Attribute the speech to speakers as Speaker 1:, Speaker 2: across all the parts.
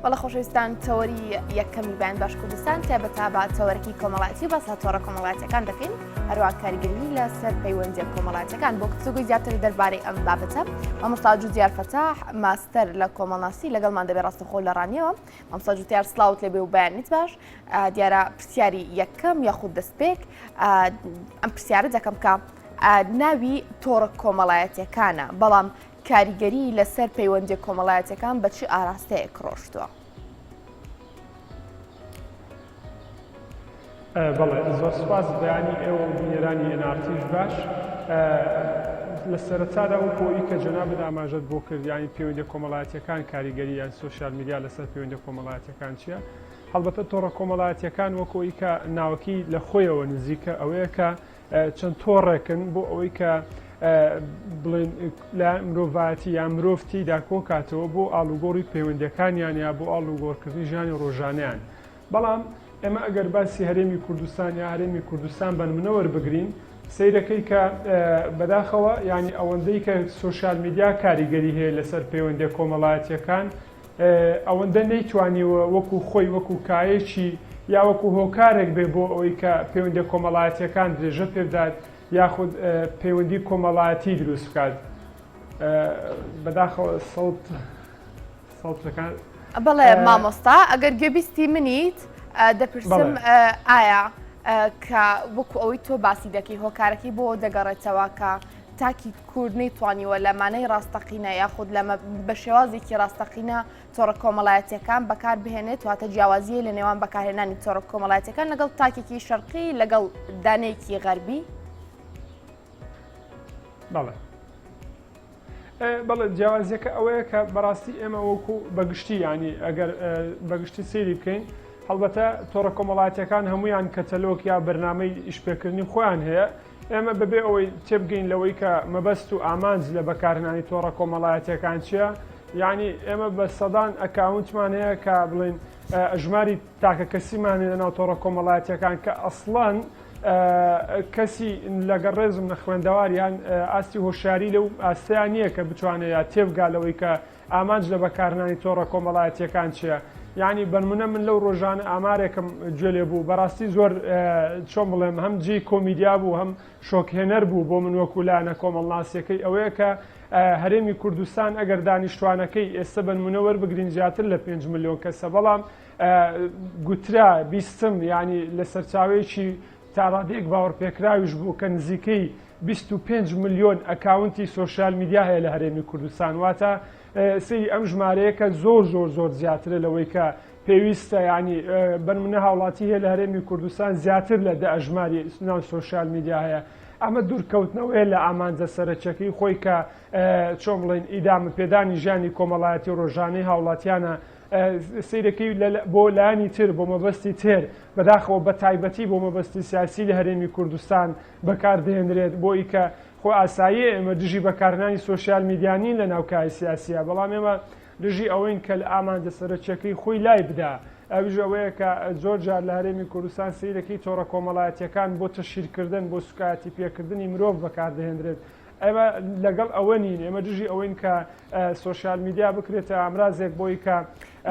Speaker 1: بەڵێ خۆشەویستان تەوەری یەکەمی بەیان باش کوردستان تایبەتە بە تەوەرەکی کۆمەڵایەتی و باس لە تۆڕە کۆمەڵایەتیەکان دەکەین هەروە کاریگەری لەسەر پەیوەندیە کۆمەڵایەتیەکان بۆ گفتوگۆی زیاتر دەربارەی ئەم بابەتە مامۆستا جوتیار فەتاح ماستەر لە کۆمەڵناسی لەگەڵمان دەبێ ڕاستەخۆ لە ڕانیەوە مامۆستا جوتیار سڵاوت لێبێ و بەیانیت باش دیارە پرسیاری یەکەم یاخود دەستپێک ئەم پرسیارە دەکەم کە ناوی تۆڕە کۆمەڵایەتیەکانە بەڵام کاریگەری لەسەر پەیوەندیە کۆمەڵایەتیەکان بە چ ئاراستەیەک ڕۆشتووە؟
Speaker 2: بەڵێ زۆر سوپاس بەیانی ئێوە و بینەرانی ئێن ئاڕ تیش باش. لە سەرەتادا وەکو ئەوی کە جەنابت ئاماژەت بۆ کرد یانی پەیوەندیە کۆمەڵایەتیەکان کاریگەری یان سۆشیال میدیا لەسەر پەیوەندیە کۆمەڵایەتیەکان چییە؟ هەڵبەتە تۆڕە کۆمەڵایەتیەکان وەکو ئەوی کە ناوەکی لە خۆیەوە نزیکە ئەوەیە کە چەند تۆڕێکن بۆ ئەوەی کە بڵێن لە مرۆڤایەتی یا مرۆڤ تێیدا کۆکاتەوە بۆ ئاڵوگۆڕی پەیوەندەکانیان یا بۆ ئاڵوگۆڕکردنی ژیانی ڕۆژانیان بەڵام ئێمە ئەگەر باسی هەرێمی کوردستان یا هەرێمی کوردستان بە نمونە وەربگرین سەیرەکەی کە بەداخەوە یعنی ئەوەندەی کە سۆشیال میدیا کاریگەری هەیە لەسەر پەیوەندیە کۆمەڵایەتیەکان ئەوەندە نەیتوانیوە وەکو خۆی وەکو کایەکی یا وەکو هۆکارێک بێ بۆ ئەوەی کە پەیوەندیە کۆمەڵایەتیەکان درێژە پێبدات یاخود پەیوەندی کۆمەڵایەتی دروست بکات بەداخەوە سەوت سەوتەکان
Speaker 1: بەڵێ مامۆستا ئەگەر گوێبیستی منیت دەپرسم ئایا کە وەکو ئەوەی تۆ باسی دەکەی هۆکارەکەی بۆ دەگەڕێتەوە کە تاکی کورد نەیتوانیوە لە مانای ڕاستەقینە یاخود لە بە شێوازێکی ڕاستەقینە تۆڕە کۆمەڵایەتیەکان بەکار بهێنێت واتە جیاوازیە لە نێوان بەکارهێنانی تۆڕە کۆمەڵایەتیەکان لەگەڵ تاکێکی شەرقی لەگەڵ دانەیەکی غەربی؟
Speaker 2: بەڵێ بەڵێ جیاوازیەکە ئەوەیە کە بەڕاستی ئێمە وەکو بەگشتی ینی ئەگەر بەگشتی سەیری بکەین هەڵبەتە تۆڕە کۆمەڵاتیەکان هەمویان کەتەلۆک یا بەرنامەی ئیشپێکردنی خۆیان هەیە ئێمە بەبێ ئەوەی تێبگەین لەوەی کە مەبەست و ئامانج لە بەکارهێنانی تۆڕە کۆمەڵایەتیەکان چییە یعنی ئێمە بە سەدان ئەکاونتمان هەیە کە بڵین ئەژماری تاکە کەسیمان هەیە لەناو تۆڕە کۆمەڵایەتیەکان کە ئەسڵەن کەسی لەگەڵ ڕێزم نەخوێندەوار یان ئاستی هۆشیاری لەو ئاستەیان نییە کە بتوانێت یا تێبگا لەوەی کە ئامانج لە بەکارهێنانی تۆڕە کۆمەڵایەتییەکان چییە؟ یانی بەنمونە من لەو ڕۆژانە ئامارێکم گوێ لێ بوو بەڕاستی زۆر چۆن بڵێم هەم جێی کۆمیدیا بوو هەم شۆکهێنەر بوو بۆ من وەکو لایەنە کۆمەڵناسیەکەی ئەوەیە کە هەرێمی کوردستان ئەگەر دانیشتوانەکەی ئێستا بەنمونە وەربگرین زیاتر لە 5 ملیۆن کەسە بەڵام گوترا بیستم ینی لە سەرچاوەیەکی تاڕادەیەک باوەڕپێکراویش بوو کە نزیکەی 25 ملیۆن ئەکاونتی سۆشیال میدیا هەیە لە هەرێمی کوردستان واتە سەیری ئەم ژمارەیە کە زۆر زۆر زۆر زیاترە لەوەی کە پێویستە ینی بەنمونە هاوڵاتی هەیە لە هەرێمی کوردستان زیاتر لە دە ئەژماری ناو سۆشیال میدیا هەیە ئەمە دوورکەوتنەوەیە لە ئامانجە سەرەکیەکەی خۆی کە چۆن بڵێن ئیدامە پێدانی ژیانی کۆمەڵایەتی ڕۆژانەی هاوڵاتیانە سەیرەکەی بۆ لایەنی تر بۆ مەبەستی تر بەداخەوە بە تایبەتی بۆ مەبەستی سیاسی لە هەرێمی کوردستان بەکاردەهێنرێت بۆ ئی کە خۆ ئاساییە ئێمە دژی بەکارهێنانی سۆشیال میدیا نین لە ناو کایە سیاسیە بەڵام ئێمە دژی ئەوەین کە لە ئامانجە سەرەکیەکەی خۆی لای بدا ئەویش ئەوەیە کە زۆر جار لە هەرێمی کوردستان سەیرەکەی تۆڕە کۆمەڵایەتیەکان بۆ تەشهیرکردن بۆ سوکایەتی پێکردنی مرۆڤ بەکاردەهێنرێت ئێمە لەگەڵ ئەوە نین ئێمە دژی ئەوەین کە سۆشیال میدیا بکرێتە ئامرازێک بۆی کە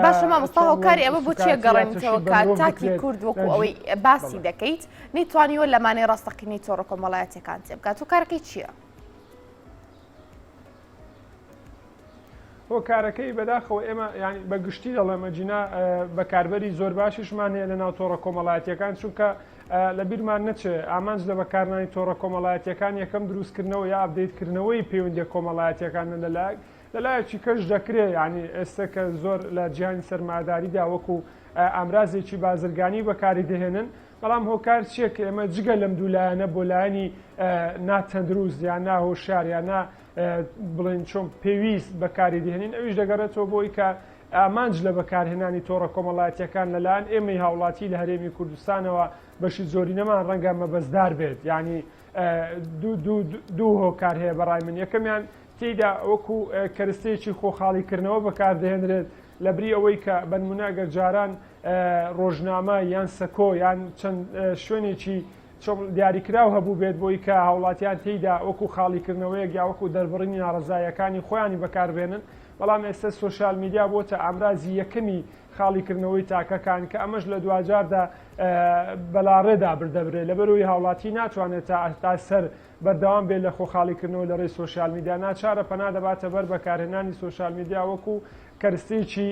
Speaker 1: باشە مامۆستا هۆکاری ئەمە بۆ چیە گەڕێنیتەوە کە تاکی کورد وەکو ئەوەی باسی دەکەیت نەیتوانیوە لە مانای ڕاستەقینەی تۆڕە کۆمەڵایەتیەکان تێبگات هۆکارەکەی چییە؟
Speaker 2: هۆکارەکەی بەداخەوە ئێمە یانی بە گشتی دەڵێم ئەگینا بەکاربەری زۆر باشیشمان هەیە لە ناو تۆڕە کۆمەڵایەتیەکان چونکە لە بیرمان نەچێ ئامانج لە بەکارنانی تۆڕە کۆمەڵایەتیەکان یەکەم دروستکردنەوە یا ئەپدەیتکردنەوەی پەیوەندیە کۆمەڵایەتیەکانە لەلایەک لەلایەکی کەش دەکرێ یعنی ئێستا کە زۆر لە جیهانی سەرمایەداریدا وەکو ئامرازێکی بازرگانی بەکاری دەهێنن بەڵام هۆکار چییە کە ئێمە جگە لەم دوو لایەنە بۆ لایەنی ناتەندروست یان ناهۆشیار یان نا بڵێن چۆن پێویست بەکاری دێنین ئەویش دەگەڕێتەوە بۆی کە ئامانج لە بەکارهێنانی تۆڕە کۆمەڵایەتیەکان لەلایەن ئێمەی هاوڵاتی لە هەرێمی کوردستانەوە بەشی زۆرینەمان ڕەنگە مەبەستدار بێت یعنی دوو هۆکار هەیە بەڕای من یەکەمیان تێیدا وەکو کەرستەیەکی خۆخاڵیکردنەوە بەکاردەهێنرێت لەبری ئەوەی کە بەنمونە ئەگەر جاران ڕۆژنامە یان سەکۆ یان چەند شوێنێکی دیاریکراو هەبوو بێت بۆی کە هاوڵاتیان تێیدا وەکو خاڵیکردنەوەیەک یا وەکو دەربڕینی ناڕەزاییەکانی خۆیانی بەکاربێنن، بەڵام ئێستا سۆشیال میدیا بۆتە ئامرازی یەکەمی خاڵیکردنەوەی تاکەکان کە ئەمەش لە دواجاردا بەلاڕێدا بردەبرێ لەبەرئەوەی هاوڵاتی ناتوانێت تا سەر بەردەوام بێت لە خۆخاڵیکردنەوە لە ڕێی سۆشیال میدیا ناچارە پەنا دەباتە بەر بەکارهێنانی سۆشیال میدیا وەکو کەرستەیەکی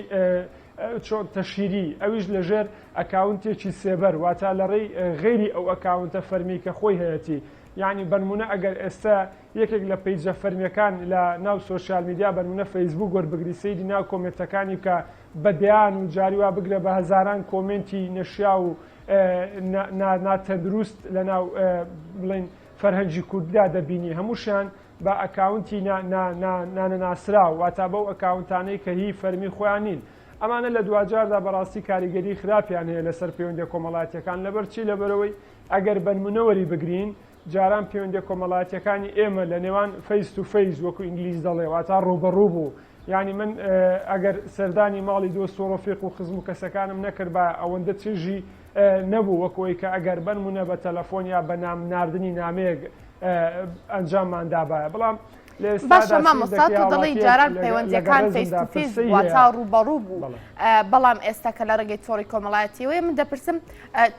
Speaker 2: چۆن تەشهیری ئەویش لەژێر ئەکاونتێکی سێبەر واتا لە ڕێی غەیری ئەو ئەکاونتە فەرمی کە خۆی هەیەتی یعنی بەنمونە ئەگەر ئێستا یەکێک لە page ە فەرمیەکان لە ناو سۆشیال میدیا بەنمونە فەیسبوک وەربگری سەیری ناو کۆمێنتەکانی بکە بە دەیان و جاری وا بگرە بە هەزاران کۆمێنتی نەشیاو و ناتەندروست لە ناو بڵێن فەرهەنگی کوردیدا دەبینی هەمووشیان بە ئەکاونتی نانەناسراو واتا بەو ئەکاونتانەی کە هی فەرمی خۆیان نین ئەمانە لە دواجاردا بەڕاستی کاریگەری خراپیان هەیە لەسەر پەیوەندیە کۆمەڵایەتیەکان لەبەر چی لەبەرەوەی ئەگەر بەنمونە وەری بگرین جاران پەیوەندیە کۆمەڵایەتیەکانی ئێمە لە نێوان face to face وەکو ئینگلیز دەڵێ واتا ڕووبەڕوو بوو یانی من ئەگەر سەردانی ماڵی دۆست و ڕەفیق و خزم و کەسەکانم نەکردبا ئەوەندە چێژی نەبوو وەک ئەوەی کە ئەگەر بەنمونە بە تەلەفۆن یا بە نام ناردنی نامەیەک ئەنجاممان دابایە بەڵام لە ئێستادا
Speaker 1: باشە
Speaker 2: سەیر
Speaker 1: مامۆستا
Speaker 2: دەکەی
Speaker 1: تۆ دەڵێی
Speaker 2: هاوڵاتییەک
Speaker 1: جاران
Speaker 2: لە
Speaker 1: پەیوەندیەکان face
Speaker 2: گەڕەزمدا
Speaker 1: to face
Speaker 2: پرسەی
Speaker 1: بوو
Speaker 2: هەیە
Speaker 1: واتا ڕووبەڕوو بوو
Speaker 2: بەڵێ.
Speaker 1: بەڵام ئێستا کە لە ڕێگەی تۆڕی کۆمەڵایەتیەوەیە من دەپرسم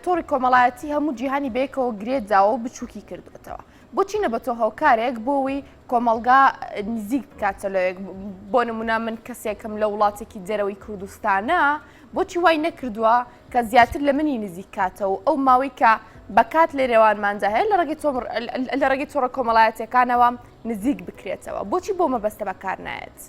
Speaker 1: تۆڕی کۆمەڵایەتی هەموو جیهانی بەیەکەوە گرێ داوە و بچووکی کردوێتەوە بۆچی نەبەتۆ هۆکارێک بۆ ئەوەی کۆمەڵگا نزیک بکاتە لەوێک بۆ نمونە من کەسێکم لە وڵاتێکی دەرەوەی کوردستانە بۆچی وای نەکردووە کە زیاتر لە منی نزیک کاتەوە ئەو ماوەی کە بەکات لە نێوانماندا هەیە لە ڕێگەی لە ڕێگەی تۆڕە کۆمەڵایەتیەکانەوە نزیک بکرێتەوە بۆچی بۆ مەبەستە بەکار نایەت؟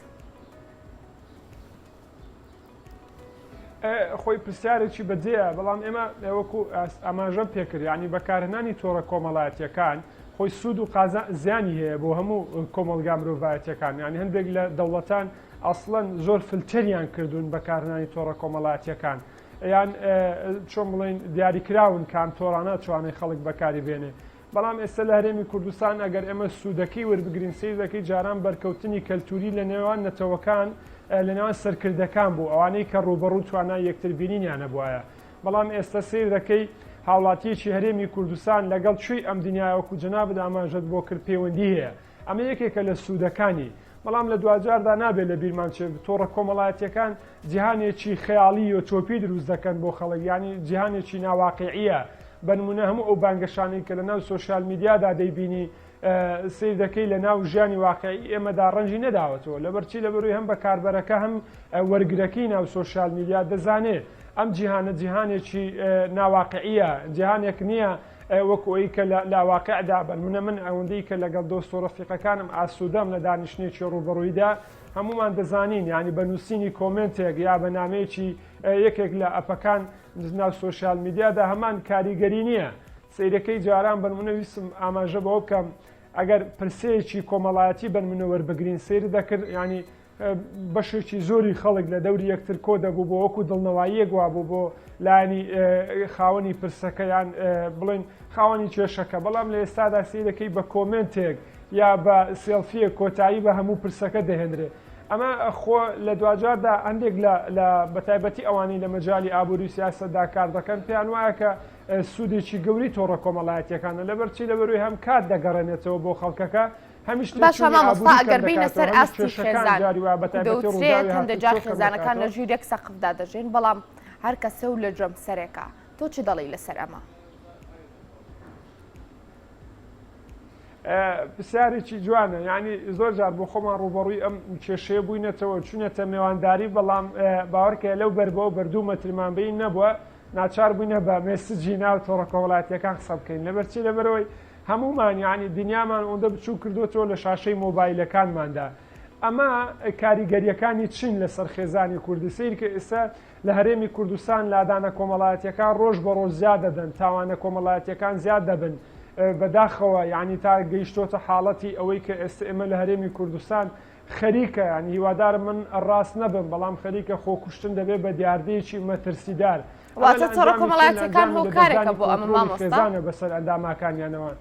Speaker 2: خۆی پرسیارێکی بەجێیە بەڵام ئێمە وەکو ئاماژەم پێکرد یعنی بەکارهێنانی تۆڕە کۆمەڵایەتیەکان خۆی سوود و قازا زیانی هەیە بۆ هەموو کۆمەڵگا مرۆڤایەتیەکان یعنی هەندێک لە دەوڵەتان ئەسڵەن زۆر فلتەریان کردوون بەکارهێنانی تۆڕە کۆمەڵایەتیەکان یان چۆن بڵین دیاریکراون کام تۆڕانە توانێت خەڵک بەکاری بێنێ بەڵام ئێستا لە هەرێمی کوردستان ئەگەر ئێمە سوودەکەی وەربگرین سەیر دەکەی جاران بەرکەوتنی کەلتوری لە نێوان نەتەوەکان لە نێوان سەرکردەکان بوو ئەوانەی کە ڕووبەڕوو توانای یەکتر بینینیان هەبوایە بەڵام ئێستا سەیر دەکەی هاوڵاتیەکی هەرێمی کوردستان لەگەڵ کوێی ئەم دنیایە وەکو جەنابت ئاماژەت بۆ کرد پەیوەندی هەیە ئەمە یەکێکە لە سوودەکانی بەڵام لە دواجاردا نابێت لە بیرمان چێت تۆڕە کۆمەڵایەتیەکان جیهانێکی خەیاڵی یۆتۆپی دروست دەکەن بۆ خەڵک یانی جیهانێکی ناواقیعیە بەنمونە هەموو ئەو بانگەشانەی کە لە ناو سۆشیال میدیادا دەیبینی سیر دەکەی لە ناو ژیانی واقعی ئێمەدا ڕەنجی نەداوەتەوە لەبەرچی لەبەروی هەم بەکاربەرەکە هەم وەرگرەکەی ناو سۆشیال میدیا دەزانێ ئەم جیهانە جیهانێکی ناواقعیە جیهانێک نییە وەکو ئەوی کە لە واقعدا بەنمونە من ئەوەندەی کە لەگەڵ دۆست و ڕەفیقەکانم ئاسوودەم لە دانیشتنێکی ڕووبەڕوویدا هەموومان دەزانین یانی بە نووسینی کۆمێنتێک یا بە نامەیەکی یەکێک لە ئەپەکان ناو سۆشیال میدیادا هەمان کاریگەری نییە سەیرەکەی جاران بەنمونە ویستم ئاماژە بەوە بکەم ئەگەر پرسەیەکی کۆمەڵایەتی بەنمونە وەربگرین سەیر دەکرد ینی بەشێکی زۆری خەڵک لە دەوری یەکتر کۆ دەبوو بۆ وەکو دڵنەواییەک وابوو بۆ لایەنی خاوەنی پرسەکە یان بڵێن خاوەنی کێشەکە بەڵام لە ئێستادا سیرەکەی بە کۆمنتێک یا بە سێڵفیەک کۆتایی بە هەموو پرسەکە دەهێنرێ ئەمە خۆ لە دواجاردا هەندێک لە بەتایبەتی ئەوانەی لە مەجالی ئابووری و سیاسەتدا کار دەکەن پێیان وایە کە سوودێکی گەوری تۆڕە کۆمەڵایەتیەکانە لەبەرچی لەبەروی هەم کات دەگەڕێنێتەوە بۆ خەڵکەکە هەمیش
Speaker 1: باشە
Speaker 2: تێچوونی
Speaker 1: مامۆستا
Speaker 2: ئابووری کەم
Speaker 1: ئەگەر بینە
Speaker 2: دەکاتەوە
Speaker 1: سەر
Speaker 2: هەمیش
Speaker 1: ئاستی
Speaker 2: کێشەکان
Speaker 1: خێزان
Speaker 2: جاری وایە بەتایبەتی
Speaker 1: دەوترێت
Speaker 2: ڕووداوی
Speaker 1: هەندێک جار
Speaker 2: هاتوچۆ کەم
Speaker 1: خێزانەکان لە
Speaker 2: دەکاتەوە.
Speaker 1: ژیر یەک سەقفدا دەژین بەڵام هەر کەسە و لە جەمسەرێکە تۆ چ دەڵێی لەسەر ئەمە؟
Speaker 2: پرسیارێکی جوانە یعنی زۆر جار بۆ خۆمان ڕوبەڕووی ئەم کێشەیە بووینەتەوە چونەتە مێوانداری بەڵام باوەڕکە لەو بەربەوە بەردوو مەترمان بین نەبووە ناچار بووینە بە message ی ناو تۆڕە کۆمەڵایەتیەکان قسە بکەین لەبەرچی لەبەرەوەی هەمومان یعنی دنیامان ئەوەندە بچوو کردوێتەوە لە شاشەی مۆبایلەکانماندا ئەمە کاریگەریەکانی چین لەسەر خێزانی کوردی سیر کە ئێستا لە هەرێمی کوردستان لادانە کۆمەڵایەتیەکان ڕۆژ بە ڕۆژ زیاد دەدەن، تاوانە کۆمەڵایەتیەکان زیاد دەبن، بەداخەوە یانی تا گەیشتۆتە حاڵەتی ئەوەی کە ئێستا ئێمە لە هەرێمی کوردستان خەریکە یانی هیوادارم من ڕاست نەبم بەڵام خەریکە خۆکوشتن دەبێت بە دیاردەیەکی مەترسیدار. ئەمە
Speaker 1: واتە
Speaker 2: لە
Speaker 1: تۆڕە
Speaker 2: ئەنجامی چیە؟ لە
Speaker 1: کۆمەڵایەتیەکان
Speaker 2: ئەنجامی
Speaker 1: هۆکارێکە
Speaker 2: لەدەستدانی
Speaker 1: بۆ ئەمە
Speaker 2: کۆنترۆڵی
Speaker 1: مامۆستا؟
Speaker 2: خێزانە بەسەر ئەنداماکانیانەوە.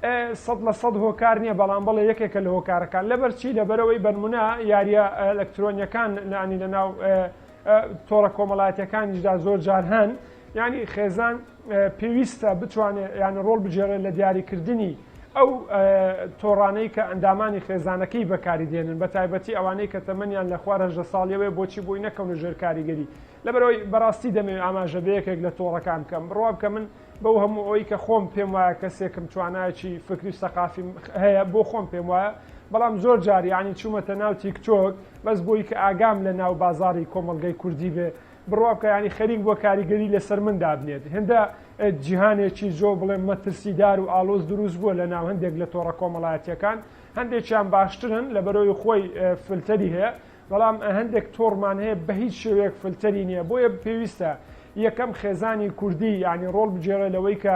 Speaker 2: 100% هۆکار نییە بەڵام بەڵێ یەکێکە لە هۆکارەکان لەبەر چی لەبەرەوەی بەنمونە یاریە ئەلکترۆنیەکان نانی لە ناو تۆڕە کۆمەڵایەتەکانیشدا زۆر جار هەن ینی خێزان پێویستە بتوانێت یان ڕۆڵ بگێڕێت لە دیاریکردنی ئەو تۆڕانەی کە ئەندامانی خێزانەکەی بەکاری دێنن بە تایبەتی ئەوانەی کە تەمەنیان لە خوار 18 ساڵیەوەی بۆچی بۆی نەکەونە ژێر کاریگەری. لەبەرئەوەی بەڕاستی دەمەوێت ئاماژە بە یەکێک لە تۆڕەکان بکەم، بڕوا بکە من بەو هەموو ئەوەی کە خۆم پێم وایە کەسێکم توانایەکی فکری و سەقافیم هەیە بۆ خۆم پێم وایە، بەڵام زۆر جار یانی چوومەتە ناو تیکتۆک بەس بۆی کە ئاگام لە ناو بازاڕی کۆمەڵگەی کوردی بێ، بڕوا بکە یانی خەریک بووە کاریگەری لەسەر من دابنێت. هێندە جیهانێکی زۆر بڵێم مەترسیدار و ئاڵۆز دروست بووە لە ناو هەندێک لە تۆڕە کۆمەڵایەتییەکان، هەندێکیان باشترن لەبەرئەوەی خۆی فلتەری هەیە، بەڵام هەندێک تۆڕمان هەیە بە هیچ شێوەیەک فلتەری نییە، بۆیە پێویستە یەکەم خێزانی کوردی یانی ڕۆڵ بگێڕێ لەوەی کە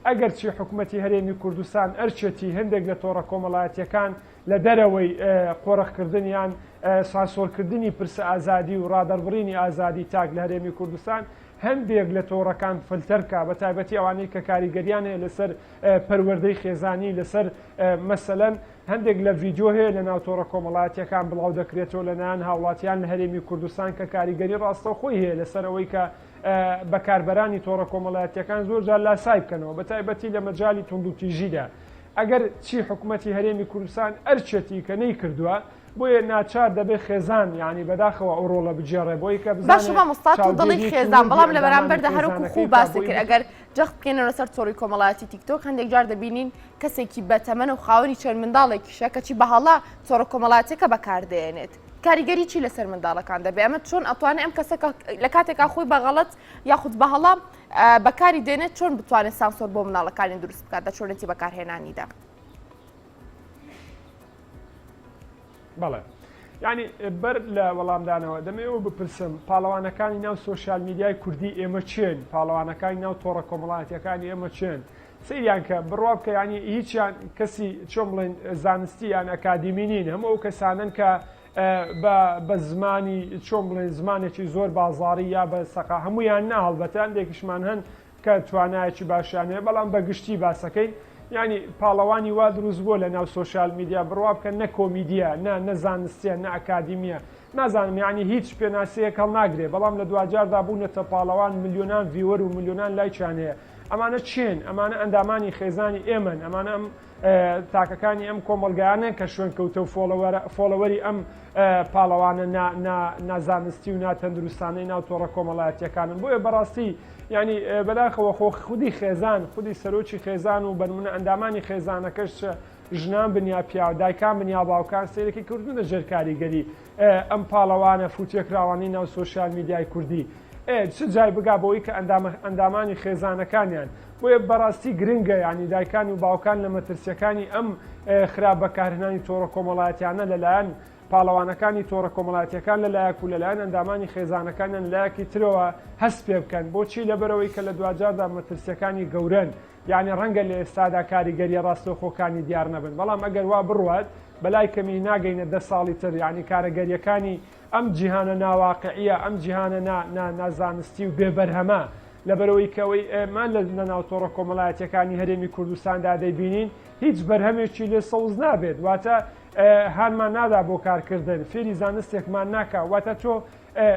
Speaker 2: ئەگەرچی حکومەتی هەرێمی کوردستان ئەرکێتی هەندێک لە تۆڕە کۆمەڵایەتییەکان لە دەرەوەی قۆرخکردن یان سانسۆرکردنی پرسە ئازادی و ڕادەربڕینی ئازادی تاک لە هەرێمی کوردستان هەندێک لە تۆڕەکان فلتەر بکا بە تایبەتی ئەوانەی کە کاریگەریان هەیە لەسەر پەروەردەی خێزانی لەسەر مەسەلەن هەندێک لە ڤیدیۆ هەیە لە ناو تۆڕە کۆمەڵایەتیەکان بڵاو دەکرێتەوە لە لایەن هاوڵاتیان لە هەرێمی کوردستان کە کاریگەری ڕاستەوخۆی هەیە لەسەر ئەوەی کە بەکاربەرانی تۆڕە کۆمەڵایەتیەکان زۆر جار لاسای بکەنەوە بە تایبەتی لە مەجالی توندوتیژیدا ئەگەر چی حکومەتی هەرێمی کوردستان ئەرکێتی کە نەیکردووە بۆیە ناچار دەبێ خێزان یانی بەداخەوە ئەو ڕۆڵە بگێڕێ بۆی کە
Speaker 1: باشە
Speaker 2: بزانێ
Speaker 1: مامۆستا تۆ دەڵێی
Speaker 2: چاودێریەکی
Speaker 1: خێزان
Speaker 2: وردی
Speaker 1: بەڵام لە
Speaker 2: ئەندامانی
Speaker 1: بەرامبەردا هەروەکو
Speaker 2: خێزانەکەی
Speaker 1: خۆو
Speaker 2: بکا
Speaker 1: باست
Speaker 2: بۆی
Speaker 1: کرد ئەگەر جەخت بکەینەوە لەسەر تۆڕی کۆمەڵایەتی تیکتۆک هەندێک جار دەبینین کەسێکی بەتەمەن و خاوەنی چەند منداڵێکیشە کەچی بە هەڵە تۆڕە کۆمەڵایەتیەکە بەکاردێنێت کاریگەری چی لەسەر منداڵەکان دەبێ ئەمە چۆن ئەتوانێ ئەم کەسە لە کاتێکا خۆی بە غەڵەت یاخود بە هەڵە بەکاری دێنێت چۆن بتوانێت سانسۆر بۆ منداڵەکانی دروست بکات لە چۆنێتی بەکارهێنانیدا؟
Speaker 2: بەڵێ یعنی بەر لە وەڵامدانەوە دەمەوە بپرسم پاڵەوانەکانی ناو سۆشیال میدیای کوردی ئێمە چێن پاڵەوانەکانی ناو تۆڕە کۆمەڵایەتیەکانی ئێمە چێن سەیریان کە بڕوا بکە ینی هیچیان کەسی چۆن بڵێن زانستی یان ئەکادیمی نین هەموو ئەو کەسانن کە بە زمانی چۆن بڵێن زمانێکی زۆر بازاری یا بە سەقا هەمویان نا هەڵبەتە هەندێکیشمان هەن کە توانایەکی باشیان هەیە بەڵام بە گشتی باسەکەین یانی پاڵەوانی وا دروست بووە لە ناو سۆشیال میدیا بڕوا بکەن نە کۆمیدیە نە نە زانستیە نە ئەکادیمیە نازانم یانی هیچ پێناسەیەک هەڵناگرێ بەڵام لە دواجاردا بوونەتە پاڵەوان ملیۆنان viewer و ملیۆنان لایکیان هەیە ئەمانە چێن ئەمانە ئەندامانی خێزانی ئێمەن ئەمانە ئەم تاکەکانی ئەم کۆمەڵگایانەن کە شوێنکەوتە و follower ی ئەم پاڵەوانە نازانستی و ناتەندروستانەی ناو تۆڕە کۆمەڵایەتیەکانن بۆیە بەڕاستی یعنی بەداخەوە خۆ خودی خێزان خودی سەرۆکی خێزان و بەنمونە ئەندامانی خێزانەکەش ژنان بن یا پیاو دایکان بن یا باوکان سەیرەکی کردوونە ژێر کاریگەری ئەم پاڵەوانە فوتێکراوانەی ناو سۆشیال میدیای کوردی چ جای بگا بەوەی کە ئەندامانی خێزانەکانیان بۆیە بەڕاستی گرنگە یانی دایکان و باوکان لە مەترسیەکانی ئەم خراپ بەکارهێنانی تۆڕە کۆمەڵایەتیانە لەلایەن پاڵەوانەکانی تۆڕە کۆمەڵایەتیەکان لەلایەک و لەلایەن ئەندامانی خێزانەکانیان لەلایەکی ترەوە هەست پێ بکەن بۆچی لەبەرئەوەی کە لە دواجاردا مەترسیەکانی گەورەن یانی ڕەنگە لە ئێستادا کاریگەریە ڕاستەوخۆکانی دیار نەبن بەڵام ئەگەر وا بڕوات بەلای کەمی ناگەینە دە ساڵی تر یانی کارەگەریەکانی ئەم جیهانە ناواقعیە ئەم جیهانە نا نا نازانستی و بێ بەرهەمە لەبەرئەوەی کە ئەوەی ئێمە لە لەناو تۆڕە کۆمەڵایەتیەکانی هەرێمی کوردستاندا دەیبینین هیچ بەرهەمێکی لێ سەوز نابێت واتە هانمان نادا بۆ کارکردن فێری زانستێکمان ناکا واتە تۆ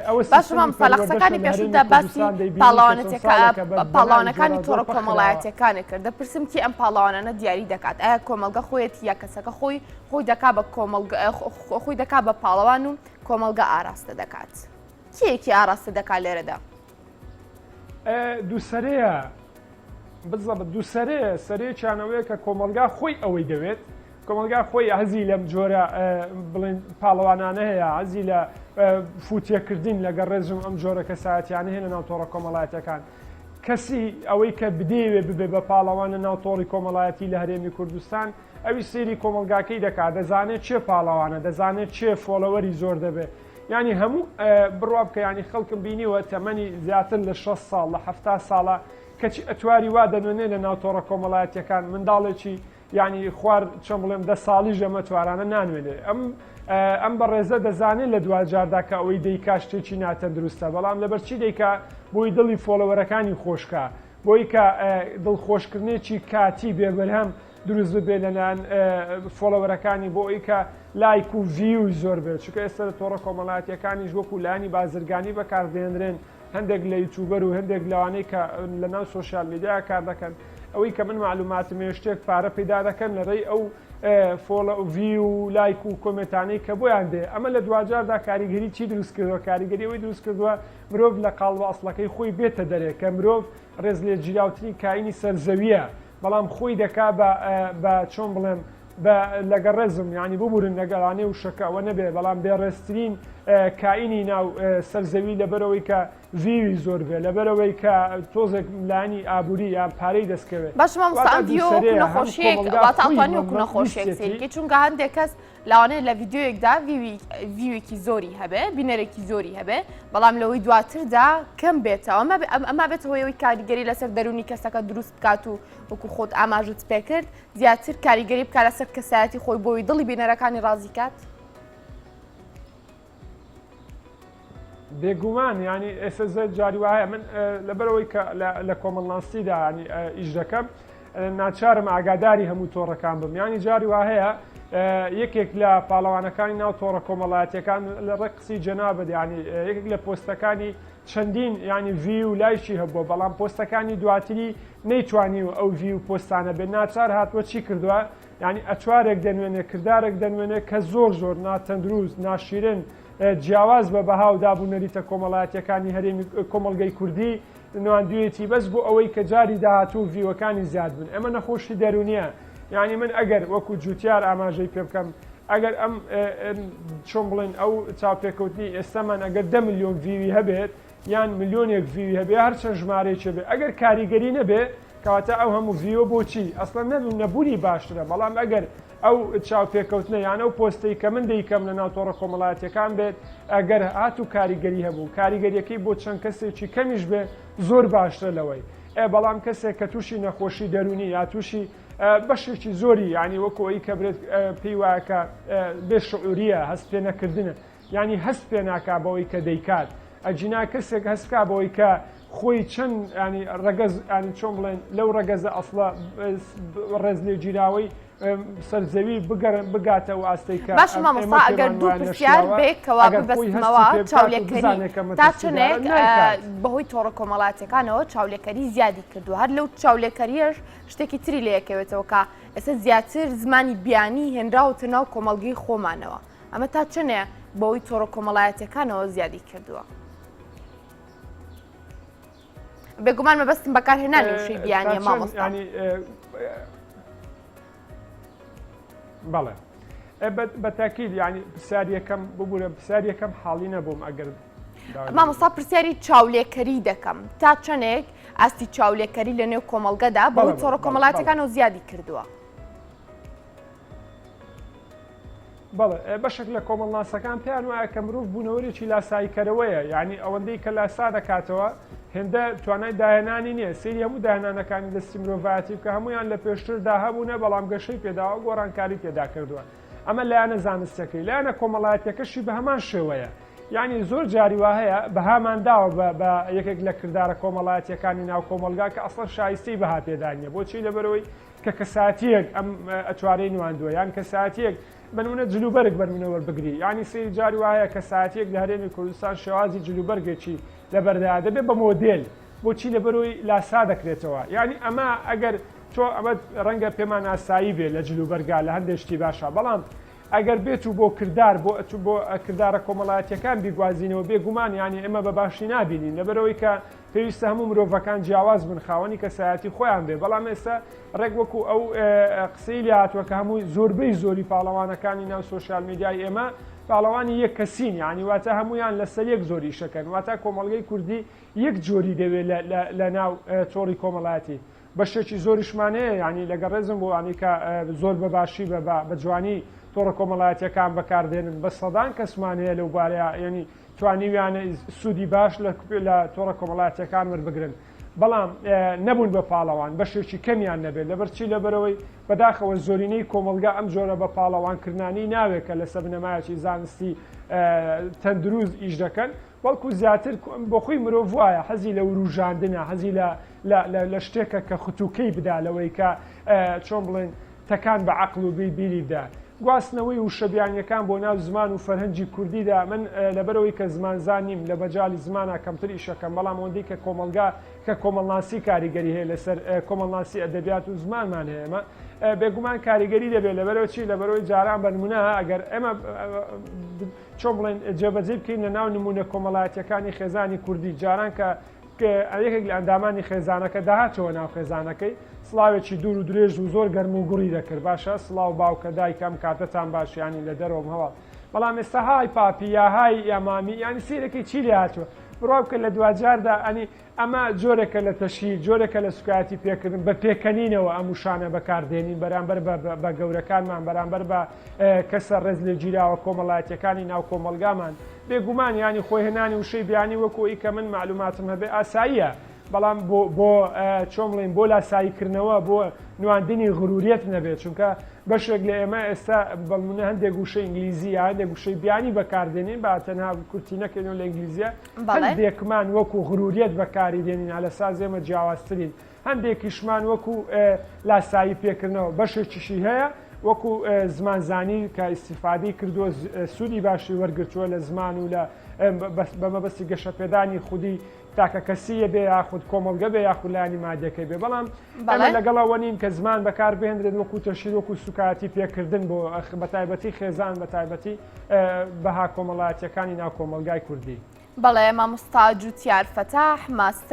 Speaker 2: ئەوە
Speaker 1: باشە
Speaker 2: سیستەمی
Speaker 1: مامۆستا لە
Speaker 2: پەروەردەشە
Speaker 1: قسەکانی
Speaker 2: لە هەرێمی
Speaker 1: پێشوودا باسی
Speaker 2: کوردستان دەیبینین کە چەند
Speaker 1: پاڵەوانەتیەکە
Speaker 2: ساڵێکە بە بەناوی
Speaker 1: پاڵەوانەکانی
Speaker 2: جۆراوجۆر
Speaker 1: تۆڕە
Speaker 2: پەخ کراوە.
Speaker 1: کۆمەڵایەتیەکانە کرد دەپرسم کێ ئەم پاڵەوانانە دیاری دەکات ئایا کۆمەڵگە خۆیەتی یا کەسەکە خۆی خۆی دەکا بە کۆمەڵگە خۆی دەکا بە پاڵەوان و کۆمەڵگە ئاراستە دەکات کێ ئاراستە دەکات لێرەدا؟
Speaker 2: دووسەرەیە بزەبت دووسەرەیە سەرەیەکیان ئەوەیە کە کۆمەڵگا خۆی ئەوەی دەوێت کۆمەڵگا خۆی حەزی لەم جۆرە بڵێن پاڵەوانانە هەیە حەزی لە فوتێکردن لەگەڵ ڕێزم ئەم جۆرە کەسایەتیانە هەیە لە ناو تۆڕە کۆمەڵایەتەکان کەسی ئەوەی کە بدەیەوێ ببێ بە پاڵەوان لە ناو تۆڕی کۆمەڵایەتی لە هەرێمی کوردستان ئەوی سەیری کۆمەڵگاکەی دەکات دەزانێت چێ پاڵەوانە دەزانێت چێ follower ی زۆر دەبێت یانی هەموو بڕوا بکە یانی خەڵکم بینیوە تەمەنی زیاتر لە 6 ساڵ لە 70 ساڵە کەچی ئەتواری وا دەنوێنێ لە ناو تۆڕە کۆمەڵایەتیەکان منداڵێکی یانی خوار چۆن بڵێم دە ساڵیش ئەمە توارانە نانوێنێ ئەم ئەم بەڕێزە دەزانێت لە دواجاردا کە ئەوەی دەیکا شتێکی ناتەندروستە بەڵام لەبەر چی دەیکا بۆی دڵی follower ەکانی خۆشکە بۆی کە دڵخۆشکردنێکی کاتی بێبەرهەم دروست ببێت لەلایەن follower ەکانی بۆ ئەوی کە لایک و view زۆر بێت چونکە ئێستا لە تۆڕە کۆمەڵایەتیەکانیش وەکو لایەنی بازرگانی بەکاردێنرێن هەندێک لە یوتیوبەر و هەندێک لەوانەی کە لە ناو سۆشیال میدیا کار دەکەن ئەوەی کە من مەعلوماتم هەیە شتێک پارە پەیدا دەکەن لە ڕێی ئەو follow view و لایک و comment انەی کە بۆیان دێ. ئەمە لە دواجاردا کاریگەری چی دروست کردووە؟ کاریگەری ئەوەی دروست کردووە مرۆڤ لە قاڵبە ئەسڵەکەی خۆی بێتە دەرێ کە مرۆڤ ڕێزلێگیراوترین کائینی سەر زەوییە بەڵام خۆی دەکا بە بە چۆن بڵێم بە لەگە ڕێزم یانی ببورن لەگەڵانەی وشەکە ئەوە نەبێ بەڵام بێڕێزترین کائینی ناو سەر زەوی لەبەرئەوەی کە view ی زۆر بێ لەبەرئەوەی کە تۆزێک لایەنی ئابووری یان پارەی دەست کەوێ.
Speaker 1: باشە مامۆستا
Speaker 2: واتا
Speaker 1: ئەم
Speaker 2: دوو
Speaker 1: ڤیۆ وەکو
Speaker 2: سەرەیە هەم
Speaker 1: نەخۆشیەک
Speaker 2: کۆمەڵگا
Speaker 1: واتە
Speaker 2: خۆی
Speaker 1: ئەتوانی وەکو نەخۆشیەک
Speaker 2: ویستێتی.
Speaker 1: سەیرکەی چونکە هەندێک کەس لەوانەیە لە ڤیدیۆیەکدا view ی view ێکی زۆری هەبێ بینەرێکی زۆری هەبێ بەڵام لەوەی دواتردا کەم بێتەوە ئەمە ئەمە بێتە هۆی ئەوەی کاریگەری لەسەر دەروونی کەسەکە دروست بکات و وەکو خۆت ئاماژت پێکرد زیاتر کاریگەری بکات لەسەر کەسایەتی خۆی بۆی دڵی بینەرەکانی ڕازی کات.
Speaker 2: بێگومان یانی ئێستا زۆر جاری وایە من لەبەرەوەی کە لە کۆمەڵناسیدا ینی ئیش دەکەم ناچارم ئاگاداری هەموو تۆڕەکان بم ینی جاری وا هەیە یەکێک لە پاڵەوانەکانی ناو تۆڕە کۆمەڵایەتەکان لە ڕێک قسی جەنابەت ینی یەکێک لە پۆستەکانی چەندین ینی view و لایکی هەبووە بەڵام پۆستەکانی دواتری نەیتوانی و ئەو view و پۆستانە بێت ناچار هاتووە چی کردووە یانی ئەتوارێک دەنوێنێ کردارێک دەنوێنێ کە زۆر زۆر ناتەندروست، ناشیرن، جیاواز بە بەها و داب و نەریتە کۆمەڵایەتیەکانی هەرێمی کۆمەڵگەی کوردی نواندویەتی بەس بۆ ئەوەی کە جاری داهاتوو view ەکانی زیاد بن. ئەمە نەخۆشی دەرونیە. یانی من ئەگەر وەکو جوتیار ئاماژەی پێ بکەم ئەگەر ئەم چۆن بڵێن ئەو چاوپێکەوتنی ئێستامان ئەگەر 10 ملیۆن view ی هەبێت یان ملیۆنێک view ی هەبێ هەر چەند ژمارەیەکی هەبێ ئەگەر کاریگەری نەبێ کەواتە ئەو هەموو view ە بۆچی؟ ئەسڵەن نەبوو نەبوونی باشترە بەڵام ئەگەر ئەو چاوپێکەوتنە یان ئەو پۆستەی کە من دەیکەم لە ناو تۆڕە کۆمەڵایەتیەکان بێت ئەگەر هاتوو کاریگەری هەبوو کاریگەریەکەی بۆ چەند کەسێکی کەمیش بێ زۆر باشترە لەوەی ئێ بەڵام کەسێک کە تووشی نەخۆشی دەروونی یا تووشی بەشێکی زۆری یعنی وەکو ئەوی کە برێت پێی وایە کە بێ شعوریە هەست پێ نەکردنە یانی هەست پێ ناکا بەوەی کە دەیکات ئەگینا کەسێک هەست بکا بەوەی کە خۆی چەند ینی ڕەگەز ینی چۆن بڵێن لەو ڕەگەزە ئەسڵە ڕێز لێگیراوەی سەرزەوی بگەڕ بگاتە و ئاستەی کە
Speaker 1: باشە مامۆستا ئەگەر دوو پرسیار بێکەوە ببەستمەوە چاولێکەری تا چەندێک بەهۆی تۆڕە کۆمەڵاتیەکانەوە چاولێکەری زیادی کردو هەر لەو چاولێکەریەش شتێکی تری لەیەکەوێتەوە کە ئێستا زیاتر زمانی بیانی هێنراوەتە ناو کۆمەڵگەی خۆمانەوە ئەمە تا چەنێ بەوەی تۆڕە کۆمەڵایەتیەکانەوە زیادی کردووە؟ بێگومان مەبەستم بەکارهێنانی وشەی بیانیە مامۆستا.
Speaker 2: بەڵێ بە تاکید ینی پرسیار یەکەم ببوورە پرسیار یەکەم حاڵی نەبووم ئەگەر
Speaker 1: مامۆستا پرسیاری چاولێکەری دەکەم تا چەندێک ئاستی چاولێکەری لە نێو کۆمەڵگەدا بەهۆی تۆڕە کۆمەڵاتەکان و زیادی کردووە.
Speaker 2: بەڵێ، بەشێک لە کۆمەڵناسەکان پێیان وایە کە مرۆڤ بوونەوەرێکی لاساییکەرەوەیە، یانی ئەوەندەی کە لاسا دەکاتەوە هێندە توانای داهێنانی نییە، سەیری هەموو داهێنانەکانی دەستی مرۆڤایەتی بکە هەموویان لە پێشتردا هەبوونە بەڵام گەشەی پێداوە گۆڕانکاری تێدا کردووە. ئەمە لایەنە زانستیەکەی، لایەنە کۆمەڵایەتیەکەشی بە هەمان شێوەیە. یانی زۆر جاری وا هەیە بەهامان داوە بە بە یەکێک لە کردارە کۆمەڵایەتیەکانی ناو کۆمەڵگا کە ئەسڵەن شایستەی بەها پێدان نییە، بۆچی؟ لەبەرئەوەی کە کەسایەتییەک ئەم ئەتوارەی نواندووە یان کەسایەتییەک بەنمونە جلوبەرگ بەنمونە وەربگری یانی سەیری جاری وایە کەسایەتییەک لە هەرێمی کوردستان شێوازی جلوبەرگێکی لەبەردایە دەبێت بە مۆدێل بۆچی لەبەرۆی لاسا دەکرێتەوە یانی ئەمە ئەگەر تۆ ئەمە ڕەنگە پێمان ئاسایی بێ لە جلوبەرگا لە هەندێک شتی باشە بەڵام ئەگەر بێت و بۆ کردار بۆ بۆ کردارە کۆمەڵایەتیەکان بیگوازینەوە بێگومان یانی ئێمە بە باشی نابینین لەبەرەوەی کە پێویستە هەموو مرۆڤەکان جیاواز بن خاوەنی کەسایەتی خۆیان بێ بەڵام ئێستا ڕێک وەکو ئەو قسەی لێ هاتووە کە هەمووی زۆربەی زۆری پاڵەوانەکانی ناو سۆشیال میدیای ئێمە پاڵەوانی یەک کەسین یعنی واتە هەمویان لەسەر یەک زۆر ئیشەکەن واتە کۆمەڵگەی کوردی یەک جۆری دەوێت لە ناو تۆڕی کۆمەڵایەتی بەشێکی زۆریشمان هەیە یعنی لەگەڵ ڕێزم بۆ ئەوانەی کە زۆر بە باشی بە بە جوانی تۆڕە کۆمەڵایەتیەکان بەکاردێنن بە سەدان کەسمان هەیە لەو بارەیە یعنی توانیویانە سوودی باش لە لە تۆڕە کۆمەڵایەتیەکان وەربگرن بەڵام نەبوون بە پاڵەوان بەشێکی کەمیان نەبێت لەبەرچی لەبەرەوەی بەداخەوە زۆرینەی کۆمەڵگا ئەم جۆرە بە پاڵەوانکردنانی ناوێت کە لەسەر بنەمایەکی زانستی تەندروست ئیش دەکەن بەڵکو زیاتر بۆخۆی مرۆڤ وایە حەزی لە وروژاندنە حەزی لە لە شتێکە کە ختوکەی بدا لەوەی کە چۆن بڵێن تەکان بە عەقڵ و بیری بدا. گواستنەوەی وشە بیانیەکان بۆ ناو زمان و فەرهەنگی کوردیدا من لەبەرئەوەی کە زمانزان نیم لە مەجالی زمانا کەمتر ئیشەکەم بەڵام ئەوەندەی کە کۆمەڵگا کە کۆمەڵناسی کاریگەری هەیە لەسەر کۆمەڵناسی ئەدەبیات و زمانمان هەیە ئێمە بێگومان کاریگەری دەبێت لەبەرەوە چی لەبەرەوەی جاران بەنمونە ئەگەر ئێمە چۆن بڵێن جێبەجێ بکەین لە ناو نمونە کۆمەڵایەتیەکانی خێزانی کوردی جاران کە یەکێک لە ئەندامانی خێزانەکە داهاتەوە ناو خێزانەکەی سڵاوێکی دوور و درێژ و زۆر گەرم و گوڕی دەکرد باشە سڵاو باوکە دایکە ئەم کاتەتان باش یانی لە دەرەوەم هەواڵ بەڵام ئێستا های پاپی یا های یا مامی یانی سیرەکەی چی لێ هاتووە بڕوا بکە لە دواجاردا ئەنی ئەمە جۆرێکە لە تەشهیر جۆرێکە لە سوکایەتی پێکردن بە پێکەنینەوە ئەم وشانە بەکاردێنین بەرامبەر بە گەورەکانمان بەرامبەر بە کەسە ڕێز لێگیراوە کۆمەڵایەتیەکانی ناو کۆمەڵگامان بێگومان یانی خۆهێنانی وشەی بیانی وەکو ئەوی کە من مەعلوماتم هەبێ ئاساییە بەڵام بۆ بۆ چۆن بڵێین بۆ لاساییکردنەوە بۆ نواندنی غروریەت نەبێت چونکە بەشێک لە ئێمە ئێستا بەڵمونە هەندێک وشەی ئینگلیزی یا هەندێک وشەی بیانی بەکاردێنین با تەنها کورتی نەکەینەوە لە ئینگلیزیە هەندێکمان وەکو غروریەت بەکاری دێنین لە ساز ئێمە جیاوازترین هەندێکیشمان وەکو لاسایی پێکردنەوە بەشێکیشی هەیە وەکو زمانزانی کە ئیسیفادەی کردووە سوودی باشی وەرگرتووە لە زمان و لە بە مەبەستی گەشەپێدانی خودی تاکەکەسییە بێ یاخود کۆمەڵگە بێ یاخود لایەنی مادیەکەی بێ بەڵام ئێمە لەگەڵ ئەوە نین کە زمان بەکار بهێنرێت وەکو تەشهیر وەکو سوکایەتی پێکردن بۆ بەتایبەتی خێزان بەتایبەتی بەها کۆمەڵایەتیەکانی ناو کۆمەڵگای کوردی.
Speaker 1: بەڵێ مامۆستا جوتیار فەتاح ماستەر.